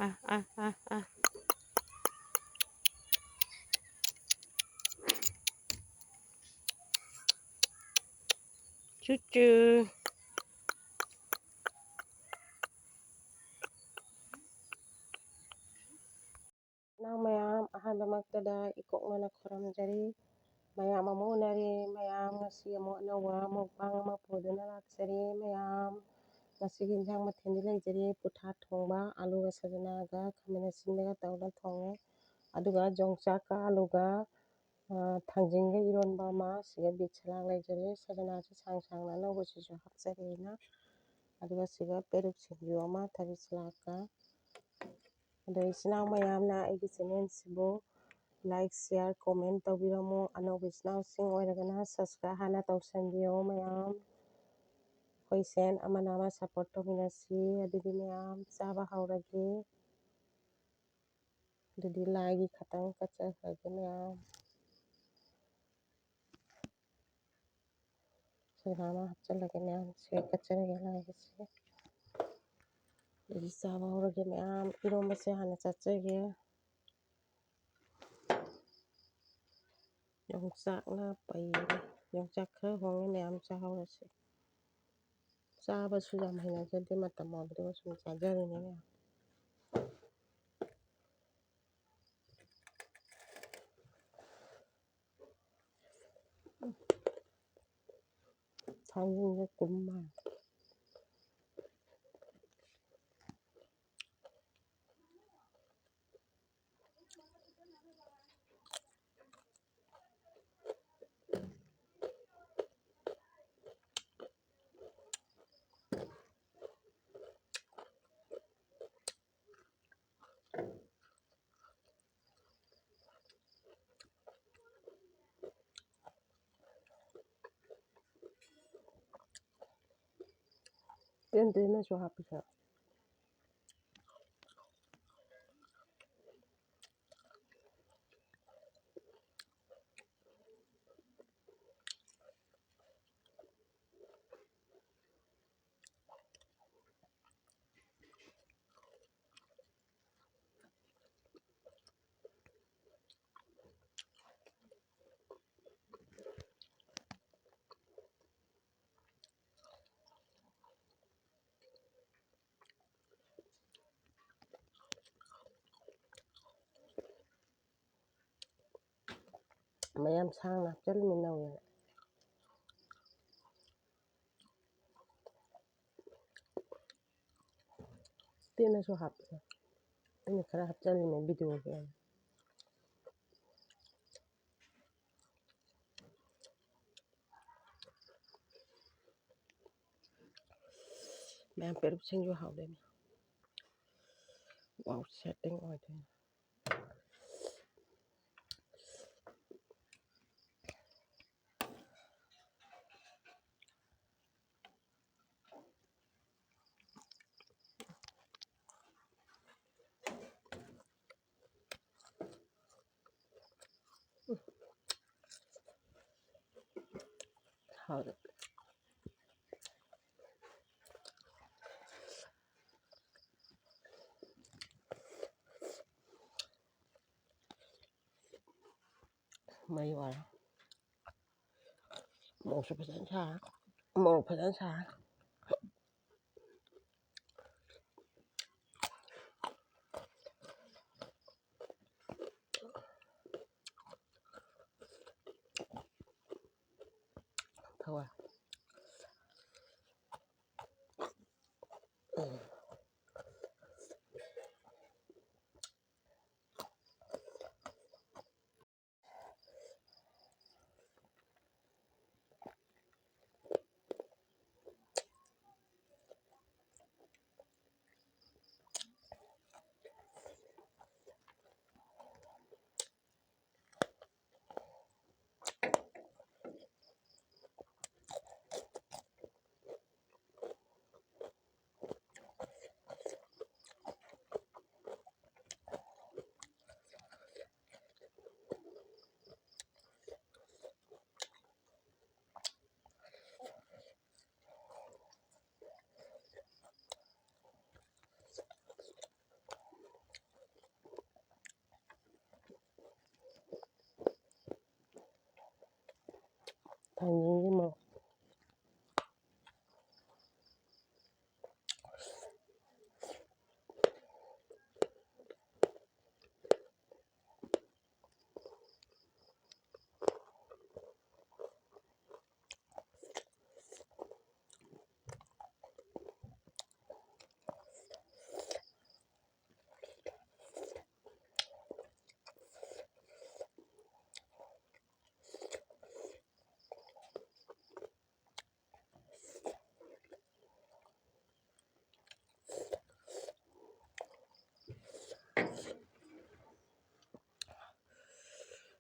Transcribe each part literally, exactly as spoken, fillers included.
ꯑꯥ, ꯑꯥ, ꯑꯥ꯫ ꯆꯨ ꯆꯨ꯫ ꯏꯅꯥꯎ ꯃꯌꯥꯝ, ꯑꯍꯥꯟꯕꯃꯛꯇꯗ ꯏꯀꯣꯛꯅꯅ ꯈꯨꯔꯨꯝꯖꯔꯤ꯫ ꯃꯌꯥꯝ ꯑꯃꯨꯛ ꯎꯅꯔꯦ꯫ ꯃꯌꯥꯝ, ꯉꯁꯤ ꯑꯃꯨꯛ ꯑꯅꯧꯕ mukbang ꯑꯃ ꯄꯨꯗꯨꯅ ꯂꯥꯛꯆꯔꯦ꯫ ꯃꯌꯥꯝ, ꯉꯁꯤꯒꯤ ꯏꯟꯁꯥꯡ ꯃꯊꯦꯜꯗꯤ ꯂꯩꯖꯔꯦ: ꯄꯨꯊꯥ ꯊꯣꯡꯕ, ꯑꯂꯨꯒ ꯁꯖꯅꯥꯒ ꯈꯥꯃꯦꯟ ꯑꯁꯤꯟꯕꯒ ꯇꯧꯔꯒ ꯊꯣꯡꯉꯦ꯫ ꯑꯗꯨꯒ ꯌꯣꯡꯆꯥꯛꯀ ꯑꯂꯨꯒ, ꯑ, ꯊꯥꯡꯖꯤꯡꯒ ꯏꯔꯣꯟꯕ ꯑꯃ, ꯁꯤꯒ ꯕꯤꯠ ꯁꯂꯥꯗ ꯂꯩꯖꯔꯦ꯫ ꯁꯖꯅꯥꯁꯨ ꯁꯥꯡ ꯁꯥꯡꯅ ꯑꯅꯧꯕꯁꯤꯁꯨ ꯍꯥꯞꯆꯔꯦ ꯑꯩꯅ꯫ ꯑꯗꯨꯒ ꯁꯤꯒ ꯄꯦꯔꯨꯛ ꯁꯤꯡꯖꯨ ꯑꯃ, ꯊꯕꯤ ꯁꯂꯥꯗꯀ꯫ ꯑꯗꯣ ꯏꯆꯤꯟ ꯏꯅꯥꯎ ꯃꯌꯥꯝꯅ ꯑꯩꯒꯤ channelꯁꯤꯕꯨ like, share, comment ꯇꯧꯕꯤꯔꯝꯃꯨ꯫ ꯑꯅꯧꯕ ꯏꯆꯤꯟ ꯏꯅꯥꯎꯁꯤꯡ ꯑꯣꯏꯔꯒꯅ subscribe ꯍꯥꯟꯅ ꯇꯧꯁꯟꯕꯤꯌꯣ ꯃꯌꯥꯝ꯫ ꯑꯩꯈꯣꯏ ꯁꯦꯟ ꯑꯃꯅ ꯑꯃ support ꯇꯧꯃꯤꯟꯅꯁꯤ꯫ ꯑꯗꯨꯗꯤ ꯃꯌꯥꯝ ꯆꯥꯕ ꯍꯧꯔꯒꯦ꯫ ꯑꯗꯨꯗꯤ ꯂꯥꯏꯒꯤ ꯈꯇꯪ ꯀꯠꯆꯈ꯭ꯔꯒꯦ ꯃꯌꯥꯝ꯫ ꯁꯤꯗ ꯑꯃ ꯍꯥꯞꯆꯤꯜꯂꯒꯦ ꯃꯌꯥꯝ꯫ ꯁꯤꯒ ꯀꯠꯆꯔꯒꯦ ꯂꯥꯏꯒꯤꯁꯦ꯫ ꯑꯗꯨꯗꯤ ꯆꯥꯕ ꯍꯧꯔꯒꯦ ꯃꯌꯥꯝ꯫ ꯏꯔꯣꯝꯕꯁꯦ ꯍꯥꯟꯅ ꯆꯥꯖꯒꯦ꯫ ꯌꯣꯡꯆꯥꯛꯅ ꯄꯩꯔꯦ꯫ ꯌꯣꯡꯆꯥꯛ ꯈꯔ ꯍꯣꯡꯉꯦ ꯃꯌꯥꯝ ꯆꯥꯍꯧꯔꯁꯤ꯫ ꯆꯥꯕꯁꯨ ꯌꯥꯝ ꯍꯩꯅꯖꯗꯦ, ꯃꯇꯝ ꯑꯣꯏꯕꯗꯨꯒ ꯁꯨꯝ ꯆꯥꯖꯔꯤꯅꯦ ꯃꯌꯥꯝ꯫ ꯊꯥꯡꯖꯤꯡꯁꯦ ꯇꯨꯝ ꯃꯥꯜꯂꯦ꯫ ꯇꯦꯟ ꯇꯦꯟꯅꯁꯨ ꯍꯥꯞꯄꯤꯁꯦ꯫ ꯃꯌꯥꯝ ꯁꯥꯡꯅ ꯍꯥꯞꯆꯤꯜꯂꯤꯅꯤ ꯅꯧꯋꯦꯅ꯫ ꯇꯦꯟꯅꯁꯨ ꯍꯥꯞꯄꯦ꯫ ꯑꯩꯅ ꯈꯔ ꯍꯥꯞꯆꯤꯜꯂꯤꯅꯦ ꯚꯤꯗꯤꯑꯣꯒꯤ ꯑꯣꯏꯅ꯫ ꯃꯌꯥꯝ ꯄꯦꯔꯨꯛꯁꯤꯡꯁꯨ ꯍꯥꯎꯗꯣꯏꯅꯤ꯫ ꯋꯥꯎ ꯁꯦꯠꯇꯤꯡ ꯑꯣꯏꯗꯣꯏꯅꯤ꯫ ꯍꯥꯎꯔꯦ꯫ ꯃꯩ ꯋꯥꯔꯦ꯫ ꯃꯣꯔꯣꯛꯁꯨ ꯐꯖꯅ ꯁꯥꯔꯦ꯫ ꯃꯣꯔꯣꯛ ꯐꯖꯅ ꯁꯥꯔꯦ꯫ ꯊꯋꯥꯏ꯫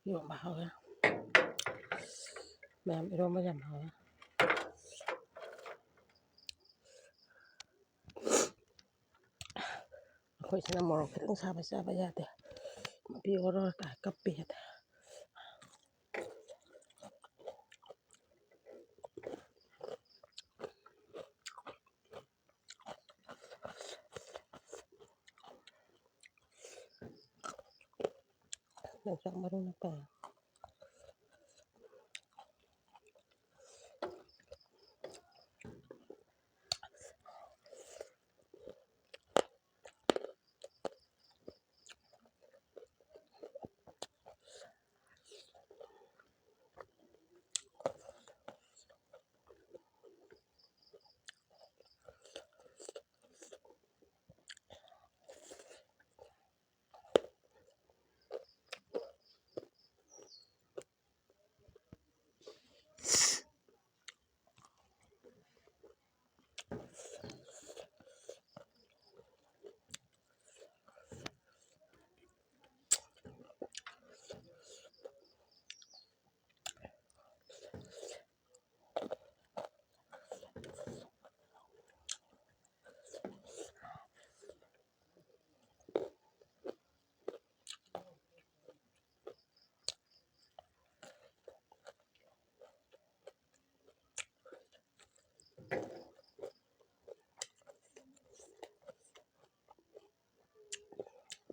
ꯏꯔꯣꯝꯕ ꯍꯥꯎꯋꯦ꯫ ꯃꯌꯥꯝ ꯏꯔꯣꯝꯕ ꯌꯥꯝ ꯍꯥꯎꯋꯦ꯫ ꯑꯩꯈꯣꯏꯁꯤꯅ ꯃꯣꯔꯣꯛ ꯈꯤꯇꯪ ꯁꯥꯕ ꯆꯥꯕ ꯌꯥꯗꯦ꯫ ꯃꯄꯤ ꯑꯣꯔꯣ ꯇꯥꯏ, ꯀꯞꯄꯤ ꯍꯦꯛꯇ꯫ ꯌꯣꯡꯆꯥꯛ ꯃꯔꯨ ꯅꯠꯇꯦ꯫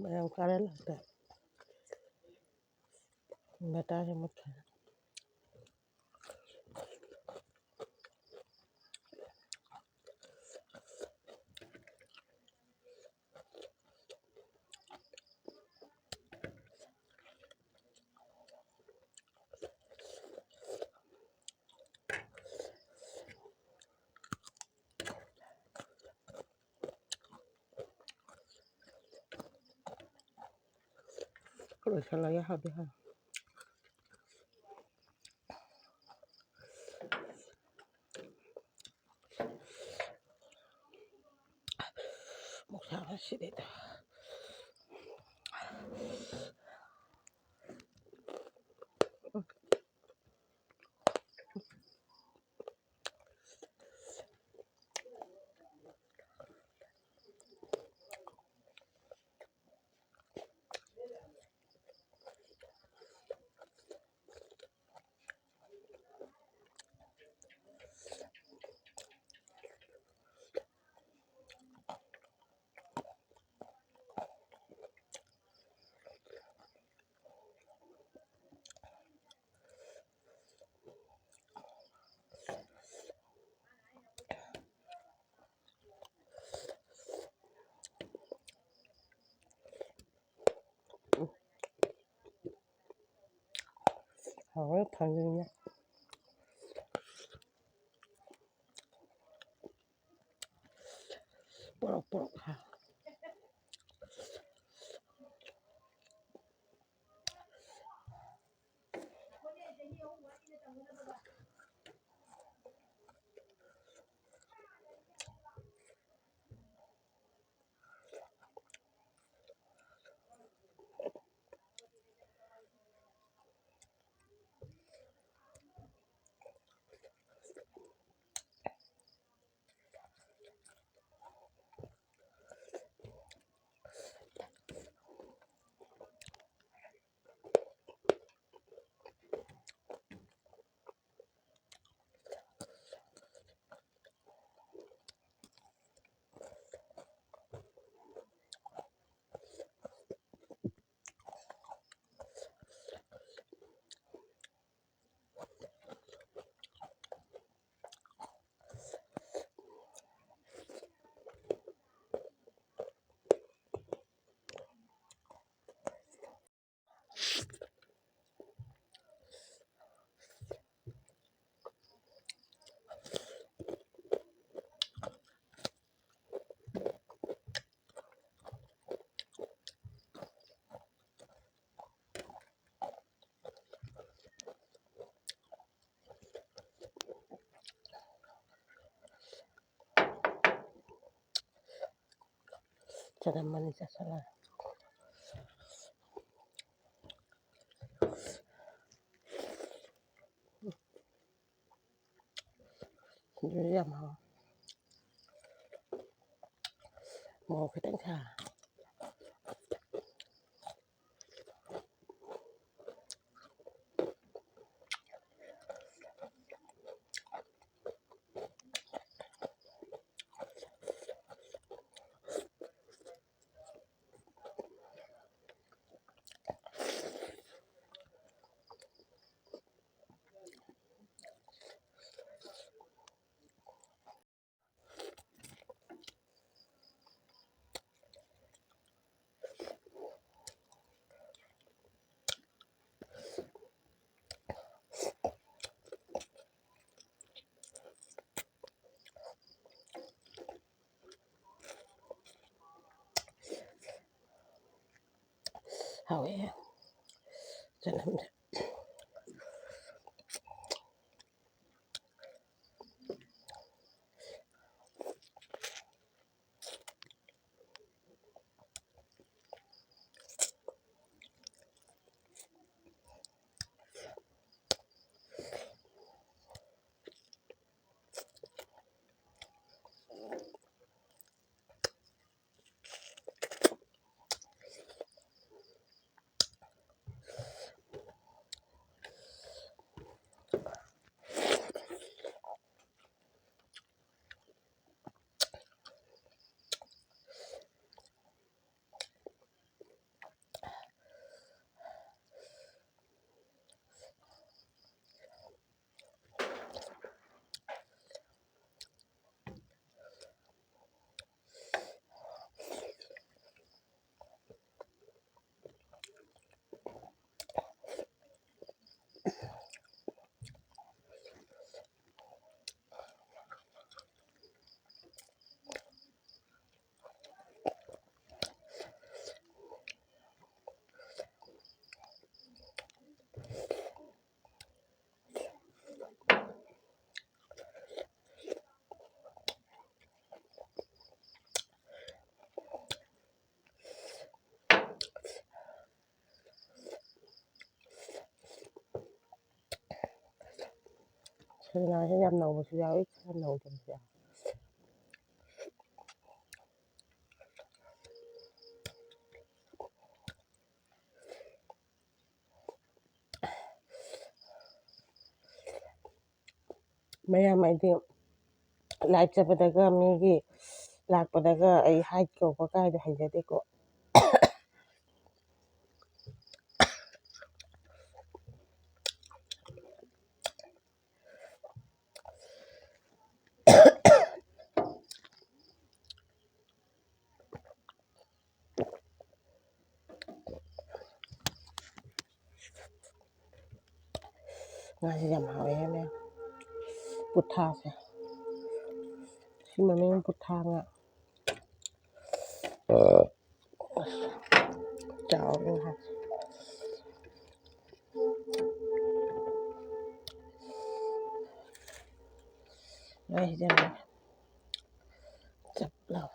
ꯃꯌꯥꯝ ꯀꯥꯔꯦ ꯂꯥꯛꯇ꯫ ꯕꯦꯇꯥꯁꯦ ꯃꯨꯠꯈ꯭ꯔꯦ꯫ ꯂꯣꯏꯁꯤꯜꯂꯒꯦ, ꯍꯥꯏꯗꯤ ꯍꯥꯏ꯫ ꯃꯣꯔꯣꯛ ꯁꯥꯕꯁꯤꯗꯤ꯫ ꯍꯥꯎꯔꯦ ꯊꯥꯡꯖꯤꯡꯅ꯫ ꯄꯣꯔꯣꯛ ꯄꯣꯔꯣꯛ ꯍꯥꯏ꯫ ꯆꯅꯝ ꯑꯅꯤ ꯆꯥꯁꯤꯜꯂꯦ꯫ ꯁꯤꯡꯖꯨꯁꯦ ꯌꯥꯝ ꯍꯥꯎꯋꯦ꯫ ꯃꯣꯔꯣꯛ ꯈꯤꯇꯪ ꯁꯥ꯫ ꯍꯥꯎꯋꯦ꯫ ꯆꯅꯝꯁꯦ꯫ ꯁꯖꯅꯥꯁꯦ ꯌꯥꯝ ꯅꯧꯕꯁꯨ ꯌꯥꯎꯏ, ꯈꯔ ꯅꯧꯗꯕꯁꯨ ꯌꯥꯎꯏ꯫ ꯃꯌꯥꯝ ꯑꯩꯗꯤ live ꯆꯠꯄꯗꯒ ꯃꯤꯒꯤ ꯂꯥꯛꯄꯗꯒ ꯑꯩ ꯍꯥꯏꯠ ꯀꯧꯕ ꯀꯥꯏꯗꯣ ꯍꯩꯖꯗꯦꯀꯣ꯫ ꯉꯥꯁꯦ ꯌꯥꯝ ꯍꯥꯎꯋꯦ ꯃꯌꯥꯝ꯫ ꯄꯨꯊꯥꯁꯦ꯫ ꯁꯤ ꯃꯃꯤꯡ ꯄꯨꯊꯥ ꯉꯥ꯫ ꯆꯥꯎꯔꯦ ꯉꯥ꯫ ꯂꯣꯏ ꯍꯩꯖꯤꯜꯂꯦ꯫ ꯆꯞ ꯂꯥꯎ꯫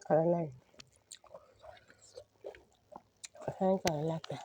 ꯈꯔ ꯂꯩ꯫ ꯉꯁꯥꯏ ꯀꯧꯔ ꯂꯥꯛꯇꯦ꯫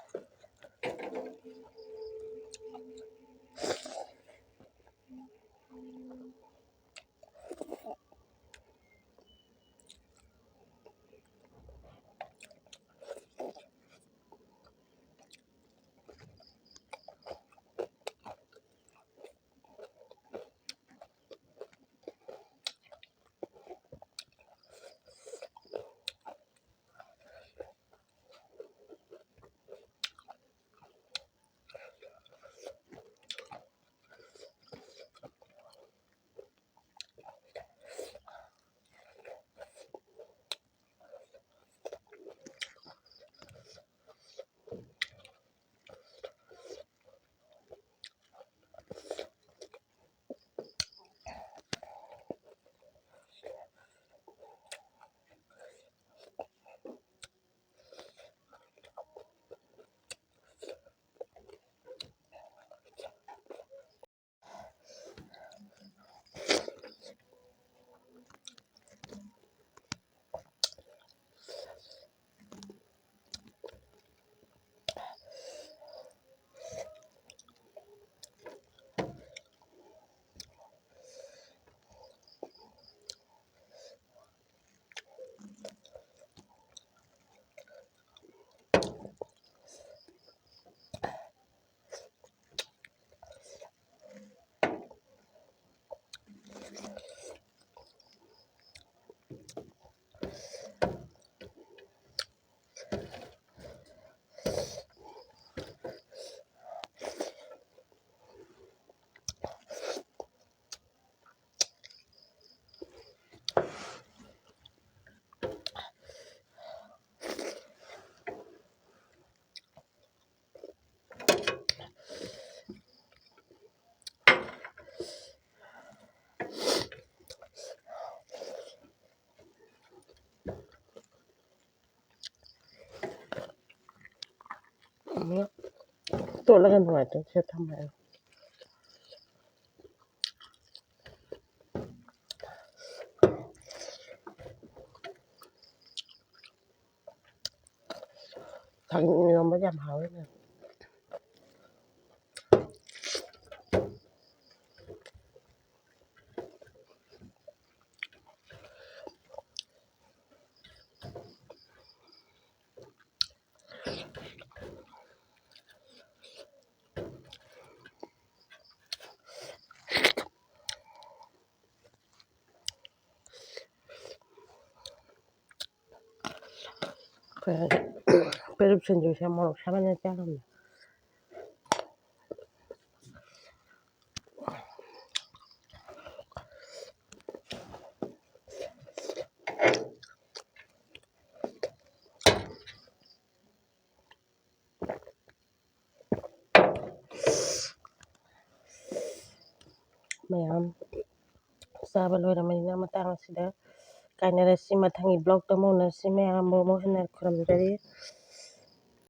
ꯇꯣꯠꯂꯒ ꯅꯨꯡꯉꯥꯏꯇ꯭ꯔꯦ ꯁꯤꯗ ꯊꯝꯃꯦ꯫ ꯊꯥꯡꯖꯤꯡ ꯏꯔꯣꯝꯕ ꯌꯥꯝ ꯍꯥꯎꯋꯦ ꯃꯌꯥꯝ꯫ ꯑꯩꯈꯣꯏ ꯄꯦꯔꯨꯛ ꯁꯤꯡꯖꯨꯁꯦ ꯃꯣꯔꯣꯛ ꯁꯥꯃꯟꯗꯅ ꯆꯥ ꯉꯝꯗꯦ꯫ ꯃꯌꯥꯝ ꯆꯥꯕ ꯂꯣꯏꯔꯕꯅꯤꯅ ꯃꯇꯥꯡ ꯑꯁꯤꯗ ꯀꯥꯏꯅꯔꯁꯤ꯫ ꯃꯊꯪꯒꯤ vlogꯇ ꯑꯃꯨꯛ ꯎꯅꯁꯤ꯫ ꯃꯌꯥꯝꯕꯨ ꯑꯃꯨꯛ ꯍꯟꯅ ꯈꯨꯔꯨꯝꯖꯔꯤ꯫